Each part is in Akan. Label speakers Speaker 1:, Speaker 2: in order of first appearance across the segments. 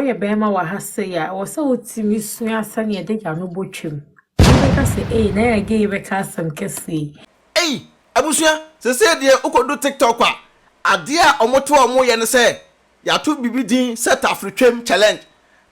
Speaker 1: Woyɛ bɛrima wɔ ha sei a, ɛwɔ sɛ wotumi sua sɛnea yɛde yɛn ano bɔ twam. Wobɛka sɛ, ei, na yɛ gay bɛka asɛm kɛseɛ yi.
Speaker 2: Ei abusua sesei deɛ wokɔdu tiktok a adeɛ a wɔto a wɔyɛ ne sɛ yɛato biribi din sɛ tafere twam challenge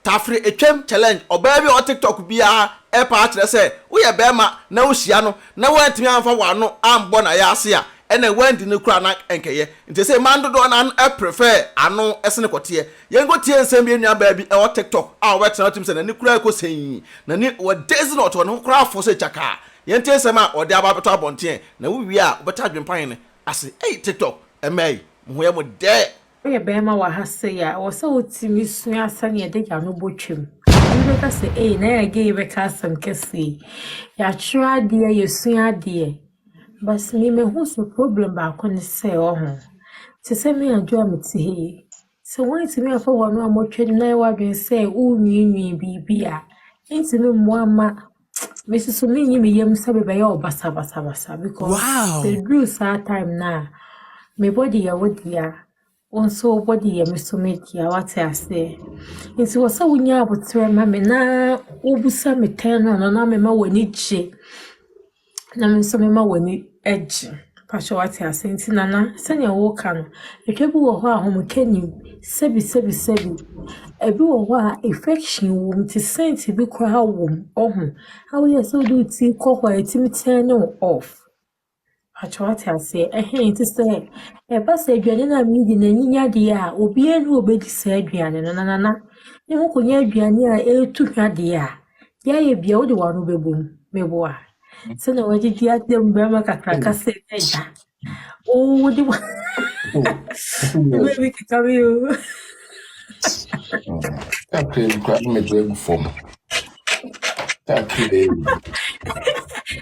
Speaker 2: tafere twam challenge ɔbaa bi a ɔwɔ tiktok biara ɛrepa akyerɛ sɛ woyɛ barima na wohyia no na woantumi amfa w'ano ambɔ n'ayaase a ɛna woandi no koraa na ɛnkɛyɛ nti sesei mmaa no dodoɔ no ara prefer ano sene kɔteɛ Yɛnkɔtie nsɛm bi yɛn nuabaa bi wɔ TikTok a ɔbɛtena hɔ tim sɛ n'ani koraa rekɔ sɛn, n'ani wɔ daisy na ɔte hɔ, ne ho koraa afɔ sɛ kyakaa. Yɛntie nsɛm a ɔde aba abɛtɔ abɔnten ɛ, na wowie a wobɛte adwempa hene ase. Ei TikTok mmaa yi, mo ho yɛ mo dɛ.
Speaker 1: Woyɛ bɛrima wɔ ha sei a, ɛwɔ sɛ wotumi sua sɛnea yɛde yɛn ano bɔ twam. Obi bɛka sɛ, ei, na yɛ gay bɛka asɛm kɛseɛ yi. Yɛatwerɛ adeɛ, yɛsua adeɛ. But me mahu sɛ problem baako ne sɛ, ɔho, te sɛ me Adwo a mete ha yi, Sɛ woantumi amfa w'ano ammɔtwa mu na ayɛ w'adwene sɛ worenwiinwii biribi a, ɛntumi mmoa mma me nso so menyi me yam sɛ mebɛyɛ wo basabasabasa because
Speaker 3: Wow!
Speaker 1: sɛ ɛduru saa time no a, me body yɛ wo dea, wo nso wo body yɛ me so me dea, woate aseɛ? Nti wɔ sɛ wonya aboterɛ ma me na wobusa me turn on no na mema w'ani gye. Na me nso mema w'ani gye. Mpakyɛ wate ase nti Nana sɛnea woka no, ɛtwa bi wɔ hɔ a ahomka nnim. Sɛbi sɛbi sɛbi. Ɛbi wɔ hɔ a infection wɔ mu nti scent bi koraa wɔ mu. Ɔho. A woyɛ sɛ wode wo ti kɔ hɔ a ɛtumi turn wo off. Mpakyɛ wate aseɛ. Ɛhɛn nti sɛ ɛba sɛ aduane no a meredi no anyinya deɛ a, obiara nni hɔ a ɔbɛdi saa aduane no. Na Nana, ne ho kɔnya aduane a ɛretu hwa deɛ a, deɛ ayɛ biara wode w'ano bɛbɔ mu. Meboa. Sɛnea wɔagyegye atam bɛrima kakraka sɛ agya. Wode wa baabi keka me o.
Speaker 4: Kakra bi koraa na mede agu fam. Kakra bi.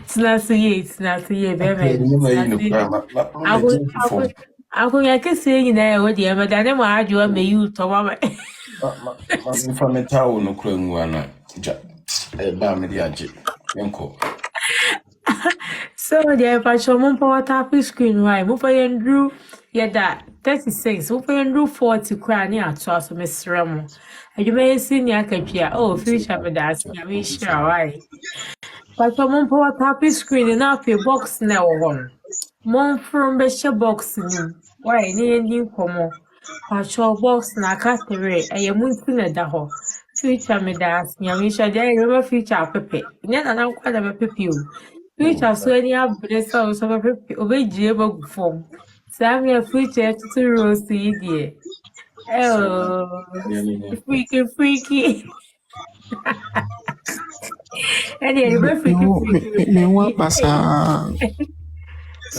Speaker 1: Tena ase yie, tena ase yie bɛrima
Speaker 4: Kakra
Speaker 1: yi.
Speaker 4: bi na
Speaker 1: Tena
Speaker 4: mayi
Speaker 1: ase
Speaker 4: no
Speaker 1: yie.
Speaker 4: koraa ma ma ma
Speaker 1: Ako
Speaker 4: mede agu
Speaker 1: ako
Speaker 4: fam.
Speaker 1: akonnwa kɛseɛ nyinaa ɛwɔ deɛ mɛda ne ma adwoa mɛyi wo tɔm ama.
Speaker 4: Ma ma ma memfa me towel no koraa ngu ana gya. Ɛba a mede agye. Yɛnkɔ.
Speaker 1: So deɛ mpakyɛ momfa wɔtape screen hɔ a momfa yɛnduru yɛda 36 momfa yɛnduru 40 koraa ne atoa so mesrɛ mo. Adwuma yi si ne akatua. Oh future meda ase nyame nhyira wo ae. Mpakyɛ momfa wɔtape screen na afei box na ɛwɔ hɔ no. Momforo mbɛhyɛ box no mu. Wae ne yɛndi nkɔmmɔ. Patrɔ box na aka tere ɛyɛ mo nti na ɛda hɔ. Future meda ase nyame nhyira deɛ ayɛ bɛma future apepe. Nyɛ nana nko na bɛpepe o. Future so ani abere sɛ ɔno nso bɛpepe ɔbɛgyina mu agu fam. Saa mmerɛ future ɛtoto rose yi deɛ. Oh, freaky freaky. Ɛdeɛ ɛde bɛ freaky freaky.
Speaker 3: Me ho aba saa.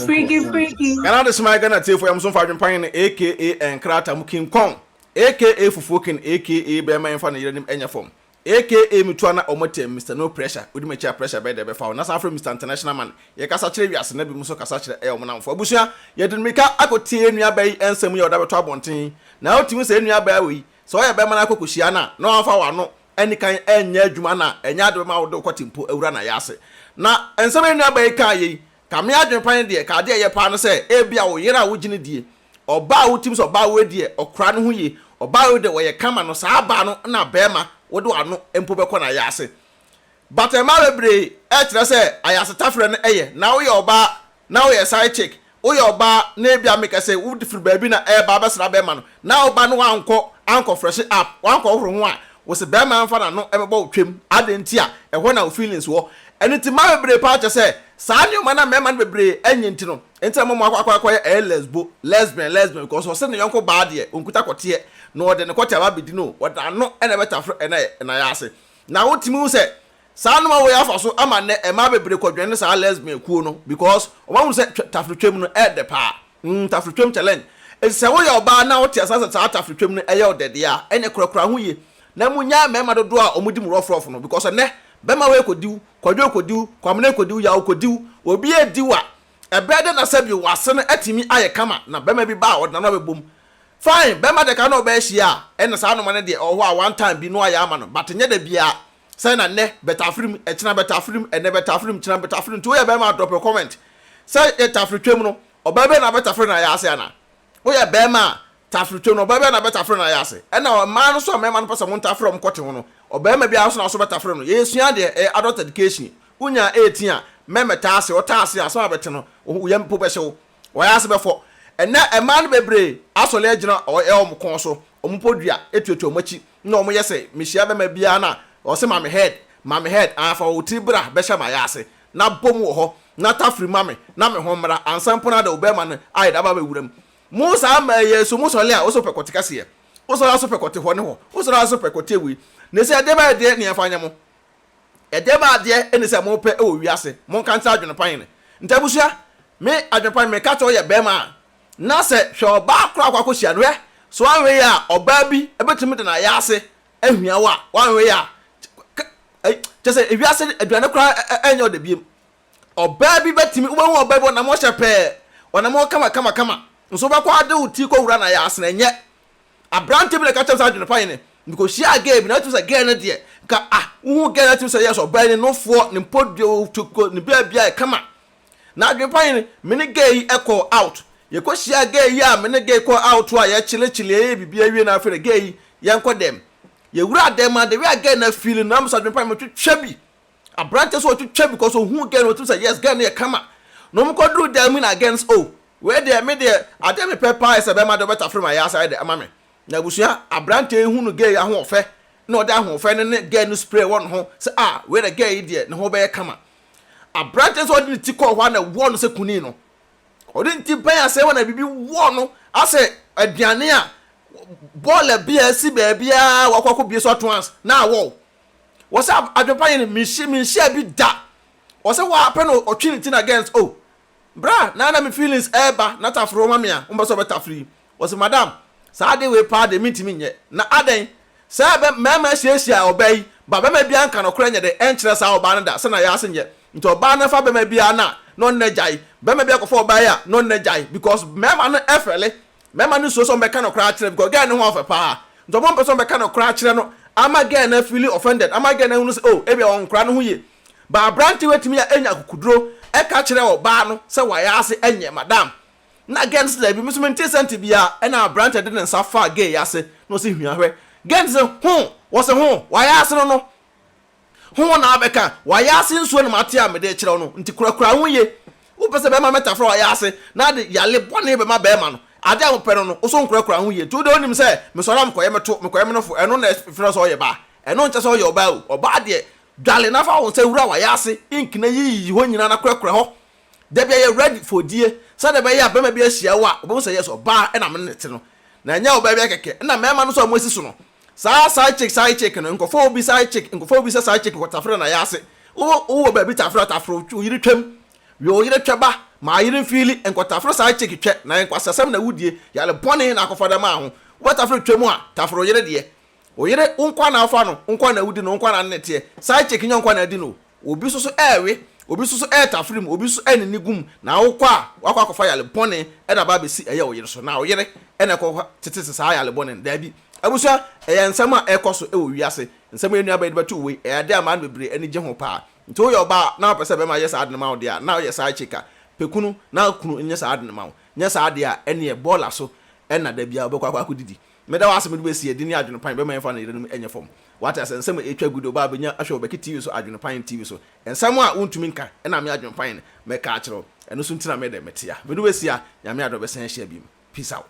Speaker 1: Freaky freaky.
Speaker 2: Ghana de soma Ghana tiefo yam so mfa adwempan no aka nkrata mu King Kong aka Fufuo King aka bɛrima yɛmfa ne yere anim nyɛ fam aka metua na ɔmo tɛm Mister No Pressure wodi m'akyi a pressure bɛyɛ dɛ bɛfa wo na san frɛ Mister International Man yɛkasa kyerɛ wiase na binom nso kasa kyerɛ ɛyɛ ɔmo namfo abusua yɛde mmirika akɔtie yɛn nua baa yi nsɛm yi a ɔde abɛto abɔnten na wotumi sɛ yɛn nua baa wei Sɛ ɔyɛ bɛrima na akɔkɔhyia no a, na wamfa w'ano anni kan anyɛ adwuma no a, ɛnyɛ ade bɛma wode wo kɔte mpo awura n'ayaase. Na nsɛm a yɛn nuabaa yi kaeɛ yi, ka me adwene pa ne deɛ, ka adeɛ a ɛyɛ paa ne sɛ, ebia wo yere a wogye no die, ɔbaa a wotim sɛ ɔbaa wei deɛ ɔkora ne ho yie, ɔbaa wei deɛ ɔyɛ kama no, saa baa no na bɛrima wode w'ano mpo bɛkɔ n'ayaase. But mmaa bebree ɛkyerɛ sɛ ayase tafrɛ no ɛyɛ na woyɛ ɔbaa na woyɛ side chick, woyɛ ɔbaa na ebia meka sɛ wo firi baabi na ɛreba abɛsra bɛrima no na woba no wankɔ ankɔ fresh up wankɔ hohoro ho a wose bɛrima mfa n'ano ɛbɛbɔ wo twam adɛn nti a ɛhɔ na wo feelings wɔ ɛno nti mmaa bebree paa kyerɛ sɛ saa nneɛma no a mmarima no bebree ɛnyɛ nti no nti na mɔmɔ akɔ akɔ akɔyɛ ɛyɛ lesbo lesbian lesbian because ɔse ne yɔnko baa deɛ ɔnkuta kɔteɛ na ɔde ne kɔteɛ aba abɛdi no ɔde n'ano ɛna ɛbɛtaforo ɛna ɛna ase Na wotumi hu sɛ saa nnoɔma wei afa so ama nnɛ mmaa bebree kɔdwɛne saa lesbian kuo no because wɔn ahunu sɛ tafretwam no ɛɛdɛ paa. Mm, tafretwam challenge. Enti sɛ woyɛ ɔbaa na wote aseɛ sɛ saa tafretwam no ɛyɛ wo dɛ deɛ a, ɛnneɛ kurakura ho yie na monnyae mmarima dodoɔ a wɔdi mo rɔfrɔf no because ɛnnɛ bɛrima wei kɔdi wo, Kwadwo kɔdi wo, Kwamina kɔdi wo, Yaw kɔdi wo, obi redi wo a, ɛbɛyɛ dɛ na sɛbi w'ase no atumi ayɛ kama na bɛrima bi ba a ɔde n'ano abɛbɔ mu. Fine, bɛrima deɛ ka na ɔbɛyɛ hyia a, ɛna saa nnoɔma no deɛ ɔwɔ hɔ a one time bi na wayɛ ama no, but nyɛ da biara. Sɛ na nnɛ bɛtafere mu, ɛkyena bɛtafere mu, ɛnnɛ bɛtafere mu, kyena bɛtafere mu, nti woyɛ bɛrima a drop your comment. Sɛ yɛ tafere twam no, ɔbaa bi na abɛtafere no ayɛ ase anaa? Woyɛ bɛrima a, Tafere twam no, ɔbaa biara na bɛtafere no ayɛ ase. Ɛna mmaa no nso a mmarima no pɛ sɛ wɔntafere wɔn kɔte ho no, ɔbarima biara nso na ɔso bɛtafere no. Yɛresua adeɛ, ɛyɛ adult education. Wonya 18 a, mɛmmɛtaa ase. Wotaa ase a, asɛm a bɛte no, wo yam mpo bɛhye wo. Wɔayɛ ase bɛfɔ. Ɛnnɛ, mmaa no bebree asɔre agyina wɔn kɔn so, wɔn podua tuatua wɔn akyi, na wɔyɛ sɛ mehyia bɛma biara no a, ɔse ma me head, ma me head, ah, fa wo tiri bra bɛhyɛ m'ayɛ ase, na bɔ mu wɔ hɔ, na tafiri ma me, na me ho mmra, ansa mpo na de wo bɛrima no ayɛ de aba abɛwura mu. Mo saa mmaa yi so mosɔre a, wo so pɛ kɔte kɛseɛ, wosɔre a so pɛ kɔte hɔ ne hɔ, wosɔre a so pɛ kɔte wei, na ɛsɛ ɛdeɛ bɛyɛ deɛ ne yɛmfa nyɛ mo. Ɛdeɛ bɛn adeɛ ne sɛ mopɛ wɔ wiase? Monka nkyerɛ adwene pa hene. Nti abusua, me adwene pa meka kyerɛ wo yɛ bɛɛma a, na sɛ hwɛ ɔbaa koraa akɔ akɔhyia no hwɛ, sɛ woanhwɛ yie a ɔbaa bi bɛtumi de n'ayaase ahwia wo a, woanhwɛ yie a, kyɛ sɛ ewiase aduane koraa ɛnyɛ ɔdɛ biem. Ɔbaa bi bɛtumi, wobɛhu ɔbaa bi ɔnam hɔ hyɛ pɛɛ, ɔnam hɔ kama kama kama, nso wobɛkɔ ade wo ti kɔwura n'ayaase na ɛnyɛ. Aberante bi na ɛka kyerɛ me sɛ adwene pa hene, mekɔhyiaa girl bi na wotumi sɛ girl no deɛ nka ah wohu girl no atumi sɛ yes ɔbaa yi ne nofoɔ ne mpɔdua otoko ne baabia yɛ kama. Na adwene pa hene, me ne girl yi kɔɔ out. Yɛkɔhyiaa girl yi a me ne girl yi kɔɔ out a yɛkyelekyele yɛyɛ biribi awie na afei de girl yi yɛnkɔ dɛm. Yɛwuraa dɛm a the way a girl no afeeli no na mesɛ adwene pa hene metwetwa bi. Aberante so ɔtwitwa because ohuu girl no otumi sɛ yes girl no yɛ kama na wɔn kɔ duru dan mu na girl no sɛ oh wei deɛ me deɛ adeɛ mepɛ paa yɛ sɛ bɛrima deɛ ɔbɛtafere ma yɛ asa yɛ de ama me na abusua aberante yi hu no girl yi ahoɔfɛ na ɔde ahoɔfɛ no ne girl no spray wɔ ne ho sɛ ah wei na girl yi deɛ ne ho bɛyɛ kama aberante nso ɔde ne ti kɔɔ hɔ a na ɛwɔ no sɛ kuni no ɔde ne ti bɛn asɛ wɔ na biribi wɔ no asɛ aduane a bɔɔla bi a asi baabiara wakɔ akɔ bie so ato ans na awɔ Wɔsɛ adwempa yɛ no menhyia menhyia bi da. Wɔsɛ wɔapɛ no ɔtwe ne ti na against oh bra na na me feelings ɛɛba na tafere wɔma me a wɔmpɛ sɛ ɔbɛtafere yi. Wɔsɛ madam saa ade wei paa deɛ mentumi nyɛ na adɛn sɛ bɛ mmarima ahyiahyia ɔbaa yi ba bɛma biara nka nɔkorɛ nyɛ dɛ ɛnkyerɛ saa ɔbaa no da sɛ na yɛase nyɛ nti ɔbaa no fa bɛma biara na na ɔne no agyae bɛma bi akɔfa ɔbaa yi a na ɔne no agyae because mmarima no ɛfɛle Mɛma no suro sɛ ɔmbɛka nokorɛ akyerɛ because girl no ho ɔfɛ paa nti ɔmo mpɛ sɛ ɔmbɛka nokorɛ akyerɛ no ama girl no afeeli offended ama girl no ahunu sɛ oh ebia ɔnkora no ho yie but aberante wei atumi anya akokuduro ɛka kyerɛ ɔbaa no sɛ wayɛ ase ɛnyɛ madam na girl no sɛ daabi me nso mentee sɛnte biara ɛna aberante de ne nsa faa girl yi ase na ɔsɛ hwia hwɛ girl no sɛ ho wɔsɛ ho wayɛ ase no no Ho na abɛka, w'ayaase nsuo na mate a mede rekyerɛ wo no, nti kurakura ho yie. Wopɛ sɛ bɛrima mɛtafra w'ayaase na ade yale bɔne bɛma bɛrima no, ade a wopɛ no no, wo so nkurakura ho yie. Nti wo deɛ wonim sɛ mesɔre a mekɔyɛ me to, mekɔyɛ me nofo, ɛno na ɛfrɛ sɛ ɔyɛ baa. Ɛno nkyɛ sɛ ɔyɛ ɔbaa o. Ɔbaa deɛ, dwale na fa wo nsa wura w'ayaase ink na yiyiyi hɔ nyinaa na kurakura hɔ. Da biara yɛ ready for die sɛdeɛ ɛbɛyɛ a bɛrima bi ahyia wo a, ɔbɛhu sɛ yes, ɔbaa na me ne no te no. Na ɛnyɛ ɔbaa biara kɛkɛ. Ɛna mmarima no nso a wɔasi so no, Saa side chick side chick no nkɔfa obi side chick nkɔfa obi sɛ side chick kɔ tafere na yɛ ase wo wowɔ baabi tafere tafere wo yere twam wie wo yere twɛ ba ma ayere mfiili nkɔ tafere side chick twɛ na yɛ nkwasasɛm na wodie yare bɔne na akɔfa dɛm a ho wobɛ tafere twam a tafere wo yere deɛ wo yere wo nkoa na afa no wo nkoa na wodi no wo nkoa na ne teɛ side chick nyɛ nkoa na adi no Obi nso so rewe, obi nso so retafere mu, obi nso renini gu mu, na wokɔ a, woakɔ akɔfa yare bɔne de aba abɛsi ɛyɛ wo yere so, na wo yere na ɛkɔ tete saa yare bɔne no. Daabi. Abusua, ɛyɛ nsɛm a ɛrekɔ so wɔ wiase. Nsɛm a yɛn nuabaa yi de bɛto wo yi, ɛyɛ ade a mmaa no bebree ani gye ho paa. Nti woyɛ ɔbaa na wopɛ sɛ bɛrima yɛ saa ade no ma wo deɛ a, na woyɛ side chick a, pɛ kunu na kunu nyɛ saa ade no ma wo. Nyɛ saa deɛ a, ɛnneɛ bɔɔla so na da biara wobɛkɔ akɔ akɔdidi. Meda wo ase mede bɛsi adi ne adwene pan bɛma yɛmfa no yerenom nyɛ fam. Wate ase nsɛm a ɛtwa gu de ɔbaa bɛnya ahwɛ wɔ bɛke TV so adwene pan TV so. Nsɛm a wontumi nka ɛna me adwene pan no mɛka akyerɛ wo. Ɛno so nti na mede mete a. Mede wo bɛsi a Nyame adom bɛsan ahyia biom. Peace out.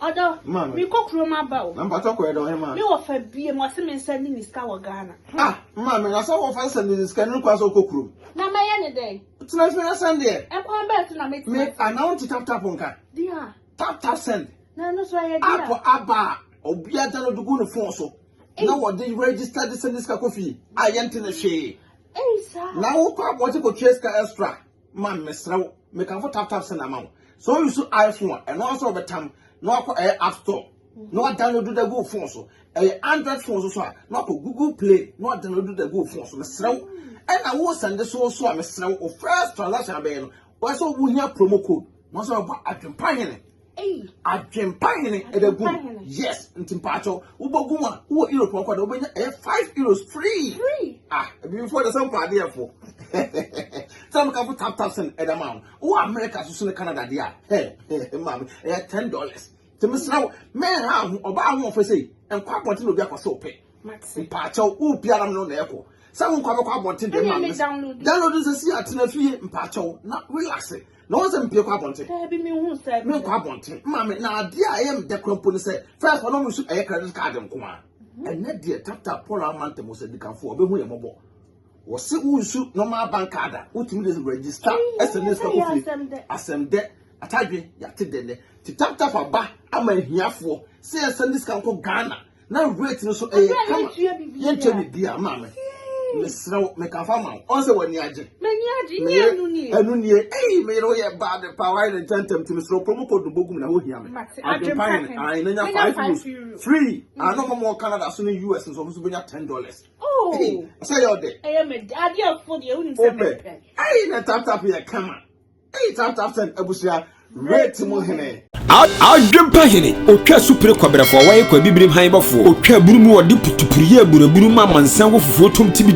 Speaker 3: Ɔdɔ, mekɔ kurom aba o.
Speaker 2: Na mpakyɛw kɔyɛ dɛn ɔhemaa?
Speaker 3: Me wɔfa biem, ɔse me nsa nni ne sika wɔ Ghana.
Speaker 2: Ah, maame, na sɛ wɔfa sɛ ne sika no kwan sɛ wokɔ kurom.
Speaker 3: Na mɛyɛ ne dɛn?
Speaker 2: Tena fie na sɛn deɛ.
Speaker 3: Ɛkwan bɛn so na mɛtena
Speaker 2: fie? Me, anaa wonte tap tap nka?
Speaker 3: Dear.
Speaker 2: Tap tap send.
Speaker 3: Na ɛno nso ɛyɛ deɛ.
Speaker 2: App aba a obiara download gu ne phone so na wɔde register de send sika kɔ fie a yɛnte ne hwee.
Speaker 3: Ei saa.
Speaker 2: Na wokɔ abɔnten kɔtua sika extra ma mesrɛ wo mekamfo tap tap send ama wo. Sɛ woyi so iPhone a ɛno ara nso wɔbɛtam na wakɔ ɛyɛ app store na wadownload da gu phone so. Ɛyɛ Android phone so so a na wakɔ Google Play na wadownload da gu phone so. Mesrɛ wo ɛna wo send so so a mesrɛ wo first transaction abɛyɛ no wɔyɛ sɛ wohia promo code na wɔsɛ wɔbɔ adwempa hene. Adwempa hene ɛda gu mu. Yes, nti mpakyɛw wobɔ gu mu a wowɔ Europe ɔkɔ da wobɛnya ɛyɛ €5 free.
Speaker 3: Free.
Speaker 2: Ah, ebibifoɔ de sɛ mpa adeɛ fo. Sɛ mo kafo tap tap send ɛda ma wo. Wowɔ America so so ne Canada deɛ a, hɛ, maame, ɛyɛ $10. Nti mesrɛ wo, mɛnha wo ho, ɔbaa ho ɔfɛ sei, nkɔ abɔnten na obi akɔsɛ wo pɛ. Mpaakyɛw, wo biara me no na ɛkɔ. Sɛ wo nkɔ abɛkɔ abɔnten deɛ ma me. Download nsɛ si atena fie, mpaakyɛw, na relax. Na wɔn sɛ mpie kɔ abɔnten.
Speaker 3: Daabi me hu sɛ.
Speaker 2: Me nkɔ abɔnten. Maame, na adeɛ a ɛyɛ me dɛ kora mpo ne sɛ, first ɔno nso ɛyɛ credit card nko a. Ɛnɛ deɛ tap tap Paul Amantam wɔ sɛ dikanfoɔ ɔbɛhu yɛ mmɔbɔ. Wɔse wo nsu normal bank card a wotumi de register ɛsɛ ne sika kɔ fie. Asɛm dɛ atadwe yɛate dɛ nɛ. Ti tap tap aba ama ahiafoɔ sɛ yɛsɛ ne sika nkɔ Ghana na rate no so ɛyɛ kama. Yɛntua biribiara maame. Mesrɛ wo mekafa ma wo. Ɔn sɛ w'ani agye.
Speaker 3: M'ani agye nyɛ ɛnu nie.
Speaker 2: Ɛnu nie. Ei me yere woyɛ bad paa wayɛ ne ntɛntɛm nti mesrɛ wo promo code no bɔgu mu na hɔ hia me. Adwempa hene ae na nya €5 free. Ano mɔmɔ wɔ Canada so ne US nso ɔmo nso bɛnya $10.
Speaker 3: Oh.
Speaker 2: Sɛ yɛ ɔdɛ.
Speaker 3: Ɛyɛ me dɛ. Adeɛ fo deɛ wonim sɛ mepɛ.
Speaker 2: Ei na tap tap yɛ kama. Ei tap tap send abusua rate mu hene.
Speaker 5: Adwempa hene, otwa supire kɔbrɛfo a wɔyɛ kɔ abibirim han bɔfoɔ, otwa aburu mu ɔde putupuru yɛ aburaburu ma amansan wɔ fufuo tom tibi.